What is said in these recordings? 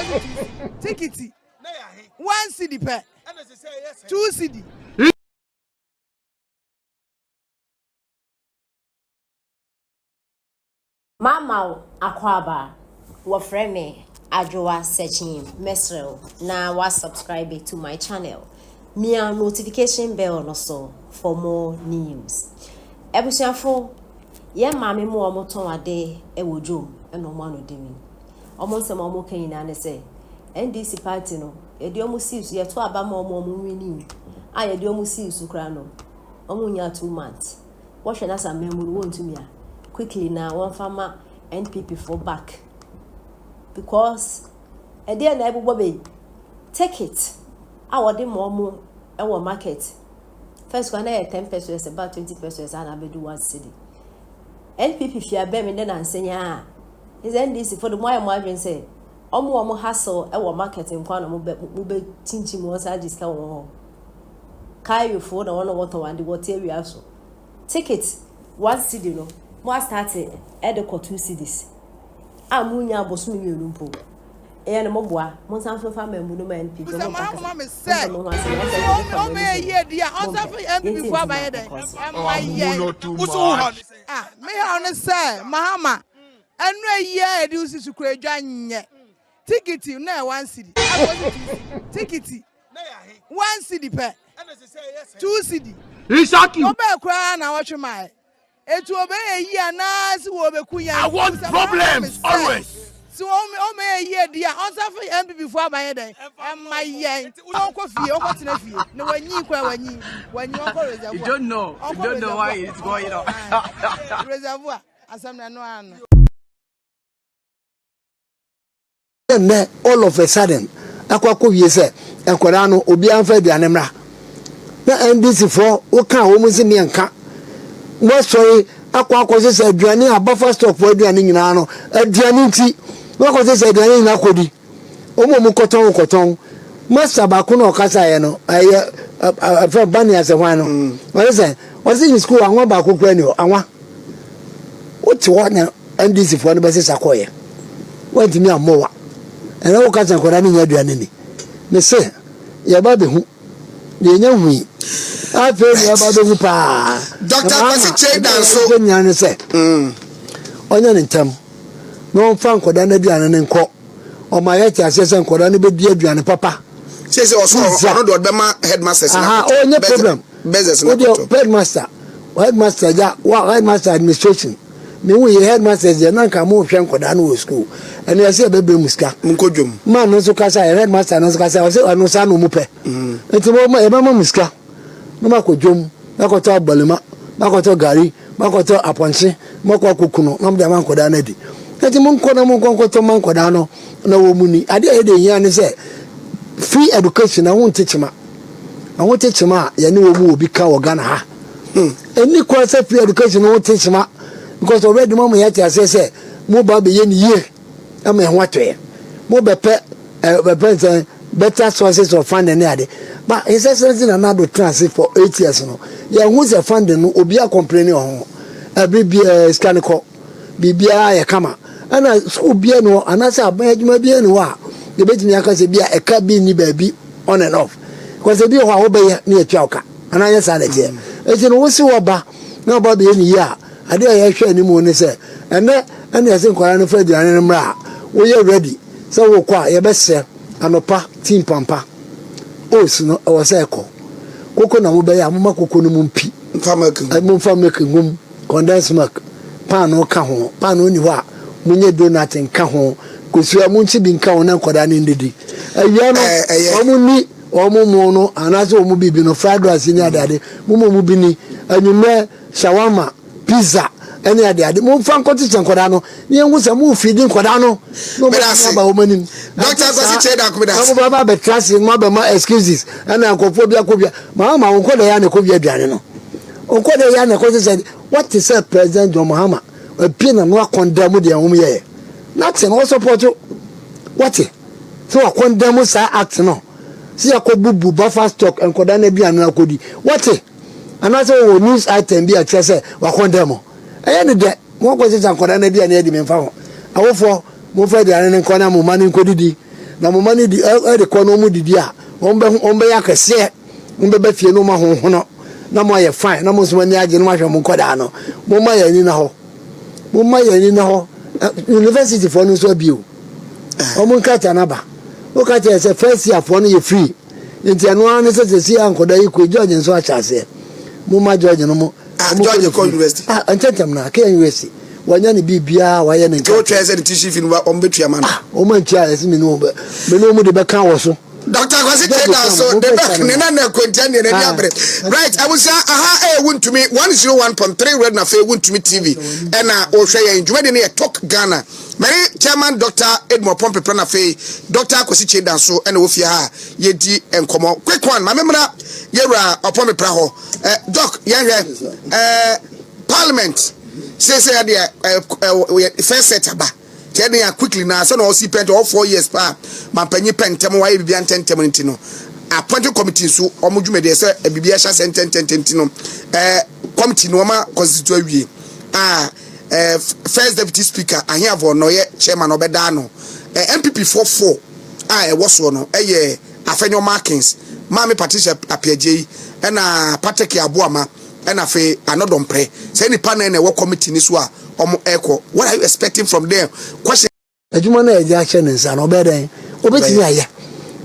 Akɔsi 2 cedi. Tikiti 1 cedi pɛ. 2 cedi. Mama wo akwaaba, wɔfrɛ me Adwoa Sekyim mɛsrɛ wo na wa subscribe to my channel mia notification bell no so for more news. Abusuafo, yɛn maame mu a wɔtɔn ade wɔ dwom na wɔn ano di mi. Wɔn nsɛm a wɔka nyinaa ne sɛ NDC party no yɛde wɔn sii so yɛto aba ma wɔn wɔn winni a yɛde wɔn sii so koraa no wɔn nyaa 2 months. Wɔhwɛ na sɛ amammu no wɔntumi a, quickly na wɔmfa ma NPP fo back because ɛdeɛ na ɛbobɔ bɛ yi, ticket a wɔde ma wɔn wɔ market first kwan na yɛ 10 pesewas, about 20 pesewas a na abɛdu 1 cedi. NPP fi abɛn mi ne nansa yi a ɛsɛ NDC fo de mo ayɛ mo adwene sɛ wɔn wɔn hustle wɔ market nkwa na mo bɛ kyinkyim wɔn san gye sika wɔ wɔn hɔ. Kaayofoɔ na wɔn a wɔtɔn ade wɔte awia so. Ticket 1 cedi no, mo astart ɛde kɔ 2 cedis a mo nya abosome 2 mpo. Ɛyɛ no mo boa mo nsan so fa mɛmbu no ma NPP. Bisa mo mpa Mahama kasa me mo sɛ mpa mo ho ase na ɛsɛ sɛ de fa mo ɔmɛ ani yɛ yie di a, so mo ɔnsa mpɛ fo NPP yɛnti fo aba nsɛm yɛ a dɛ ɛkɔ so. ɛma yɛn. Woso wo ha ne sɛ Ah, me haw ne sɛ Mahama ɛnu ayi a yɛde wosi so kura edwa nyɛ. Tikiti na yɛ 1 cedi. Akɔsi 2 cedi. Tikiti 1 cedi pɛ. 2 cedi. Ɔbɛɛ koraa na wɔtwe maa yɛ. Etu ɔbɛyɛ yie anaa si wɔ ɔbɛku yɛn? I want Bisa Mahama me problems sɛ always. si ɔmɛ yɛ yie di a, ɔnsa fo NPP fo aba yɛ dɛ ɛma yɛn. Ɔnkɔ fie, ɔnkɔ tena fie na wanyi kora, wanyi wanyi, ɔnkɔ reservoir. You don't know. You Ɔnkɔ don't know why reservoir. it's going on. Reservoir asɛm na ɛno ano. Nnɛ all of a sudden akɔ wie sɛ nkwadaa no obiara mfa aduane mmra na NDC foɔ woka a wɔn nsi mmiɛnka mo asɔre akɔ sɛ aduane a buffer stock foɔ aduane nyinaa no, aduane nti wakɔ sɛ aduane nyinaa kɔdi wɔn a wɔn kɔtɔn kɔtɔn. Master baako na ɔkasa yɛ no, ɛyɛ ɛfɛ bani asɛ hwan no, ɔyɛ sɛ ɔsɛ ne school anwa baako kura ni hɔ. Anwa wote hɔ na NDC foɔ no bɛsesa kɔɔyɛ, wɔntumi ammɔ wa. Ɛnɛ woka sɛ nkwadaa no nya aduane ni me se yɛba bɛhu deɛ ɛnya hui, afei ne yɛba bɛhu paa. Dr. Kwasi Kyei Danso. Sɛ nyina ne sɛ ɔnyɛ ne ntɛm na ɔmfa nkwadaa no aduane no nkɔ, ɔma yɛte aseɛ sɛ nkwadaa no bɛdi aduane papa. Sɛ ɔso Pizza. ɔno de ɔde bɛma headmasters na Aha. akɔtɔ. Ɔnyɛ problem. Bursars na Wode akɔtɔ. Headmaster gya wa headmaster administration mehu yɛ headmasters deɛ na nka mohwɛ nkwadaa no wɔ school, ɛno yɛsɛ yɛbɛbrɛ mu sika. Nkɔ dwom. Man no nso kasa yɛ, headmaster no nso kasa, ɔsɛ ɔno saa na ɔmu pɛ, nti mo yɛbɛma mu sika na makɔ dwom, makɔtɔ abalima, makɔtɔ gari, makɔtɔ apɔnkye, makɔ akɔku no na mode ama nkwadaa no adi. Nti monkɔ na monkɔ nkɔtɔ ma nkwadaa no na wɔ mu ni. Adeɛ a yɛde hia ne sɛ free education na ho nte kyema, ɛho te kyema a yɛne wɔ mu wɔ bi ka wɔ Ghana ha. Ɛni kwan sɛ free education ho te kyema because already mo ama yɛte aseɛ sɛ mo ba bɛyɛ ne yie ama ɛho atɔyɛ, mo bɛpɛ ɛ bɛpɛ nsɛn better sources of funding ne ade. But His Excellency Nana Addo tena ase for 8 years no, yɛn ho sɛ funding no obi a complain wɔ ho ɛbi bi ɛɛ sika ne kɔ biribiara yɛ kama, ɛna school bia ni hɔ anaasɛ aban adwuma bia ni hɔ a yɛbɛtumi aka sɛ bi a ɛka bi ni baabi on and off, because ebi wɔ hɔ a wobɛyɛ ne yɛtua wo ka anaa nyɛ saa na ɛteɛ. Eti no wosi wɔ ba na ɔba bɛyɛ ne yie a, adeɛ a yɛhwɛ anim ne sɛ ɛnɛ ɛna yɛsɛ nkwadaa no fa aduane no mmra a woyɛ ready sɛ wokɔ a, yɛbɛsrɛ anɔpa tea pampa, oats no ɛwɔ sɛ ɛkɔ koko na mobɛyɛ a, moma koko no mu mpi. Nfa milk ngu. Momfa milk ngum, condensed milk, paano ka ho. Paano ni hɔ a, monyɛ donut nka ho, kosua monkye bi nka ho na nkwadaa no ndidi. Awia no wɔn ni wɔn mo no anaasɛ wɔn biribi no, fried rice ne adeade, mo mo bi ni. Anwummerɛ shawarma, pizza ɛne adeade, momfa nkɔkyekyɛ nkwadaa no ne yɛnhu sɛ mo feed nkwadaa no na wɔn Medase. aba wɔn anim. Dr. Kwasi Kyei Danko, medase. Na mo ba bɛtra ase mo abɛma excuses ɛna nkɔfoɔ bi akɔ bia maa ma wɔn nkɔda yɛ ana ɛkɔ bi aduane no nkɔda yɛ ana ɛkɔ sɛ wɔte sɛ President John Mahama apie na no akɔnda mu deɛ wɔn yɛyɛ na te na wɔsupport wɔte sɛ wakɔnda mu saa act no sɛ yɛkɔ bubu buffer stock nkɔda no aduane no akɔdi wɔte anaasɛ wɔwɔ news item bi a kyerɛ sɛ wakɔnda mu. Ɛyɛ ne dɛ mo akɔ sisa nkɔda no aduane adi. Memfa ho awofoɔ, momfa aduane no nkɔ na mo ma no nkɔdidi. Na mo mma no di ɛde kɔ na wɔn didi a, wɔn bɛ wɔn bɛyɛ akɛseɛ. Wɔn bɛba fie na wɔn ahohono na mo ayɛ fine na mo nso mo ani agye na mo ahwɛ mo nkɔdaa no. Mo mma yɛn ani na hɔ. Mo mma yɛn ani na hɔ. University foɔ no nso abio. Wɔn nkrataa no aba. Woka kyerɛ sɛ first year foɔ no yɛ free. Nti ɛno ara ne sɛ sɛsi a nkɔdaa yi kɔ George nso ahyɛ aseɛ. Mo ma George no mo. Ah, George kɔ university. Ah, ntɛntɛm na Kenya University. Wanya ne biribiara wayɛ ne nkrataa. Nti wotwɛn sɛ ne tuition fee no wɔn bɛtua ma no. Ah, wɔn antua a yɛsɛ me ne wɔn bɛ me ne wɔn de bɛka wɔ so. Dr. Kwasi Kyei so de bɛ ne na na akontia ne n'ani abere. Right, abusua aha ɛyɛ Wuntumi 101.3 Red na afei Wuntumi TV ɛna wɔhwɛ yɛn dwumadi no yɛ Talk Ghana. Mɛne Chairman Dr. Edmond Pompe na afei Dr. Kwasi Kyei Danso ɛna wɔ fie ha yɛdi nkɔmmɔ. Quick one, maame mmra yɛwura Ɔpɔn Pepra hɔ. Eh, Doc, yɛnhwɛ eh, Parliament seesei ɛdeɛ eh, eh, first set aba. Kyɛ den a quickly na sɛ na ɔsi pɛntɛ ɔwɔ 4 years paa mampanyin pɛ ntɛm wayɛ biribi ntɛntɛm no nti no appointing committee nso wɔn dwumadie sɛ biribi ahyɛ sɛ ntɛntɛntɛm nti no committee no wɔn constitute awie a first deputy speaker Ahiavɔ na ɔyɛ chairman ɔbɛda ano. NPP 4 4 a ɛwɔ soɔ no ɛyɛ Afenyo Markins, Maame Patricia Appiagyei, ɛna Patrick Aboama, ɛna afei Annoh-Dompreh. Sɛ nipa nan na ɛwɔ committee ni so a wɔn ɛkɔ. What are you expecting from them? Question. Adwuma no a yɛde ahyɛ ne nsa no, ɔbɛyɛ dɛn? Ɔbɛtumi ayɛ.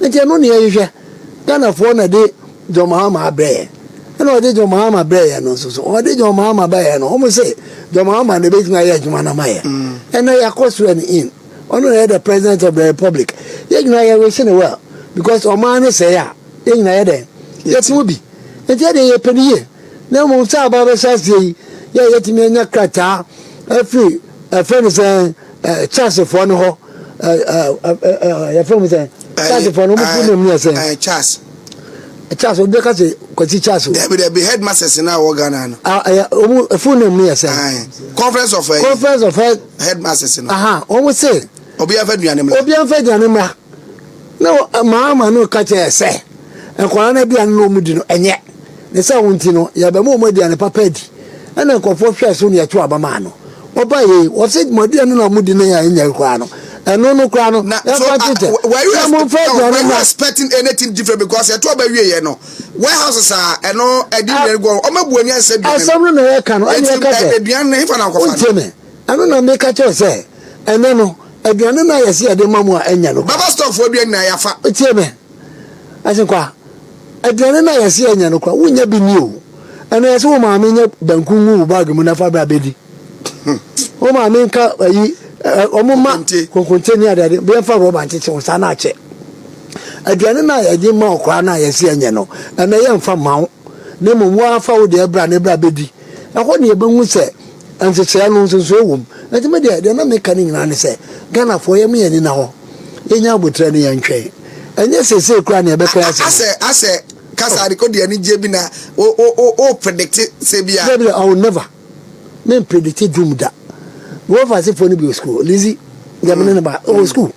Nti ɛno ne yɛhwehwɛ. Ghanafoɔ na de John Mahama abrɛ yɛn. Ɛna ɔde John Mahama brɛ yɛn no nso so, ɔde John Mahama baeɛ no, wɔn se John Mahama na ɛbɛtumi ayɛ adwuma no ama yɛn. Ɛnɛ yɛakɔ swear no in. Ɔno na ɛyɛ the president of the republic. Yɛn nyinaa yɛ wish no well because ɔman no sɛe a, yɛn nyinaa yɛ dɛn? Yɛte mu bi. Nti ɛdeɛ yɛpɛ no yie. Na mmom sɛ aba bɛhyɛ aseɛ yi, yɛ a yɛatumi anya krataa afiri ɛfrɛ no sɛ Charlesfoɔ no hɔ, yɛfrɛ mu sɛ Charlesfoɔ no, wɔn full name no yɛ sɛ? Charles. Charles, obi bɛka sɛ Kwasi Charles o. Dabi dabi, headmasters na wɔ Ghana no. Ah, ɛyɛ wɔn full name no yɛ sɛ? Conference of Conference of Head Headmasters no. Aha, wɔn se. Obi afa aduane mmra. Obi afa aduane mmra. Na maama no ka kyerɛ sɛ nkwadaa no aduane na wɔn di no ɛnyɛ. Ne sɛ wɔn ti no yɛbɛma wɔn aduane papa adi. Ɛna nkurɔfoɔ hwɛɛ so na yɛto aba maa no. Ɔba yei, wɔse mo aduane na mo di no yɛ ɛnyɛ koraa no. Ɛno no koraa no, Na so yɛmfa nto nkyɛn. were you Sɛ momfa no, aduane were you mmra. expecting anything different because ɛto aba wie yɛ no warehouses a ɛno ɛdi aduane gu hɔ, ɔmo abu ani ansɛ aduane no. Asɛm no na yɛka no, ɛna Eti yɛka sɛ, aduane no hefa na akɔfa no? wontie me, ɛno na meka kyerɛ sɛ, ɛnɛ no, aduane no a yɛse yɛde ma mo a ɛnyɛ no koraa. Baba stock foɔ aduane nyinaa yɛafa. Tie me, Asenkwa, aduane no a yɛse yɛnyɛ no koraa, wonnya bi nni o. Ɛnɛ yɛse wo maame nyɛ banku ngu wo bag mu na fa bra bɛdi. Wo maame nka ayi, ɔmo ma konkonte ne adeade, yɛmfa rɔba nkyekye wo saa na akyɛ. Aduane no a yɛde ma wo koraa no a yɛse yɛnyɛ no, ɛnɛ yɛmfa mma wo. Na mmom wo ara fa wo deɛ bra na bra bɛdi. Ɛhɔ na yɛbɛhu sɛ nhyehyɛeɛ no nsonsonoeɛ wɔ mu. Nti me deɛ, deɛ na meka no nyinaa ne sɛ, Ghanafoɔ yɛmma yɛn ani nna hɔ, yɛnya aboterɛ na yɛntwɛn. Ɛnyɛ seesei koraa na yɛbɛka asɛm. Asɛ asɛ kasa de kɔ de anigye bi na wo wo wo predict sɛ bi a. Dabi, I will never. Me predict doom da. Mewɔ asefoɔ no bi wɔ school. Lizzy, deɛ me ne no ba, ɔwɔ school.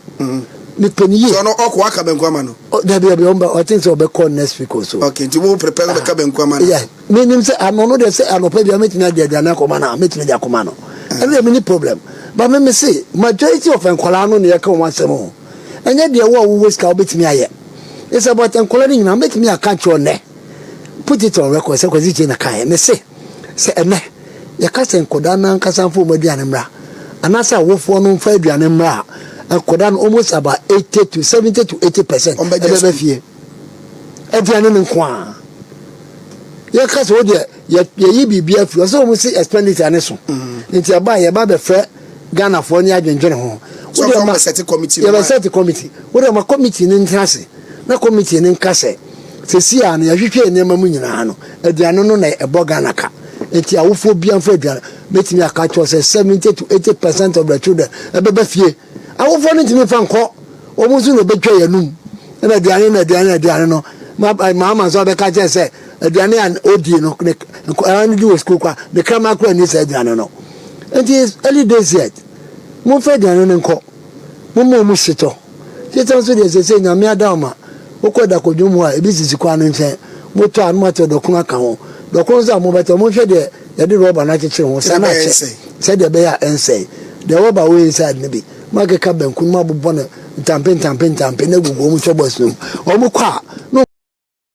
Mepɛ no yie. So ɔno ɔkɔ aka banku ama no? Dabi dabi, ɔmba, I think sɛ ɔbɛkɔ next week or so. Okay, nti wo prepare sɛ ɔbɛka banku ama no? Yeah, menim sɛ ano no deɛ sɛ anɔpa bia mɛtumi ade aduane akɔma no a, mɛtumi de akɔma no. Ɛno deɛ menni problem. But me mese, majority of nkwadaa no na yɛka wɔn asɛm o. Ɛnyɛ deɛ wo a wowɔ sika wobɛtumi ayɛ. It's about nkwadaa no nyinaa, mɛtumi aka akyerɛ wo nnɛ, put it on record sɛ Kwasi Kyei na kaeɛ. Mese, sɛ ɛnnɛ yɛka sɛ nkwadaa no ankasa mfa wɔn aduane mmra, anaasɛ awofoɔ no mfa aduane mmra a, nkwadaa no almost about 80 to 70 to 80% ɛbɛba fie. Aduane no nko ara. Yɛka sɛ wo deɛ yɛyi biribi afiri hɔ sɛ wɔn se expenditure ne so. Nti ɛba a yɛba bɛfrɛ Ghanafoɔ ne adwendwene ho. Wo deɛ ma yɛbɛsɛte committee. Wo deɛ ma committee no ntena ase na committee no nka sɛ sɛsi a no yɛhwehwɛ nneɛma mu nyinaa no aduane no na ɛbɔ Ghana ka. Nti awofoɔ biara mfa aduane. Mɛtumi aka akyerɛ wo sɛ 70 to 80% of the children ɛbɛba fie. Awofoɔ no ntumi mfa nkɔ. Wɔn nso na wɔbɛtwa yɛn anum. Ɛna aduane no aduane no aduane no. Ma maama nso abɛka kyerɛ sɛ aduane a ɔdie no ne nkwadaa no di wɔ sukuu kwa ne kraman kora nni saa aduane no. Nti early days yet. Momfa aduane no nkɔ. Momma wɔn hyetɔ. Hyetɔ nso deɛ sese Nyame adaoma. Wokɔ dakodwom hɔ a ebi sisi kwan no nkyɛn. Motɔ a na moatɔ dɔkono aka ho. Dɔkono nso a mobɛtɔ monhwɛ deɛ yɛde rɔba no akyekyere ho saa na akyɛ sɛdeɛ ɛbɛyɛ a ɛnsɛe. Deɛ rɔba wɔ inside no bi. Moakeka banku no, moabobɔ no Ntampe ntampe ntampe na gugu wɔn chop box no mu. Wɔn kɔ a.